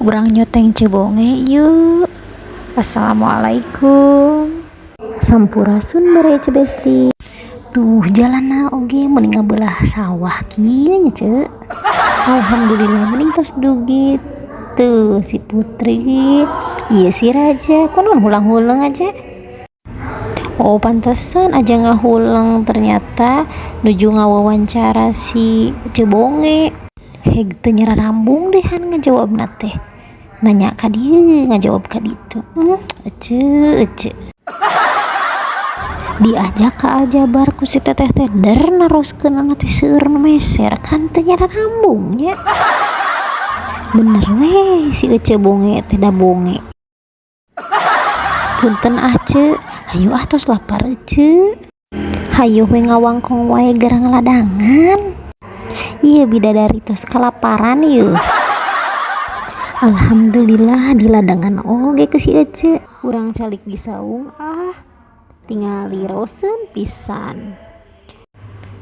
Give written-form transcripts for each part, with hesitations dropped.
Urang nyoteng Ceu Bonge yuk. Assalamualaikum. Sampurasun, baraya Ceu Besti. Tuh, jalanna oge meuni ngabelah sawah kieu nya, Ceu. Alhamdulillah, geuning tos dugi. Tuh si Putri, ieu si Raja. Kunaon hulang-huleng aja? Oh, pantesan aja ngahuleng, ternyata nuju ngawawancara si Ceu Bonge. Heg teu nyararambung dehan ngajawabna teh. Nanya ka dieu, ngajawab ka ditu. Ece, ece. Diajak ka aljabar ku si teteh teh, der naroskeunana teh seueur nu meser, kan teu nyararambung nya. Bener we si Ece Bonge teh, da bonge. Punten ah, Ceu, hayu ah, tos lapar ece. Hayu we ngawangkong wae gerang ladangan. Ieu bidadari tos kalaparan yeuh. Alhamdulillah, di ladangan oge ku si Ece. Urang calik di saung ah. Tingali raoseun pisan.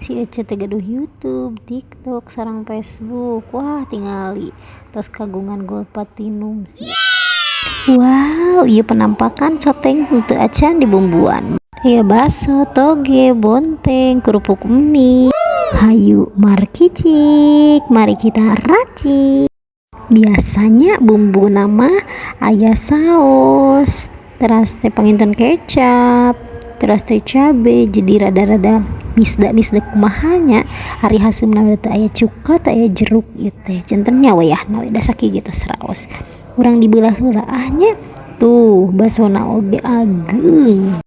Si Ece teh gaduh YouTube, TikTok, sareng Facebook. Wah, tingali tos kagungan gold platinum sih. Wow, ieu penampakan soteng henteu acan dibumbuan. Aya baso, toge, bonteng, kerupuk mie. Hayu markicik, mari kita racik. Biasanya bumbuna mah aya saos, teras teh panginten kecap, teras teh cabe, jadi rada-rada misda-misda kumaha nya. Ari haseumna teu aya cuka, teu aya jeruk ieu teh. Janten nya wayahna we, da sakieu ge tos raos. Urang dibelah heula ah nya. Tuh, basona oge ageung.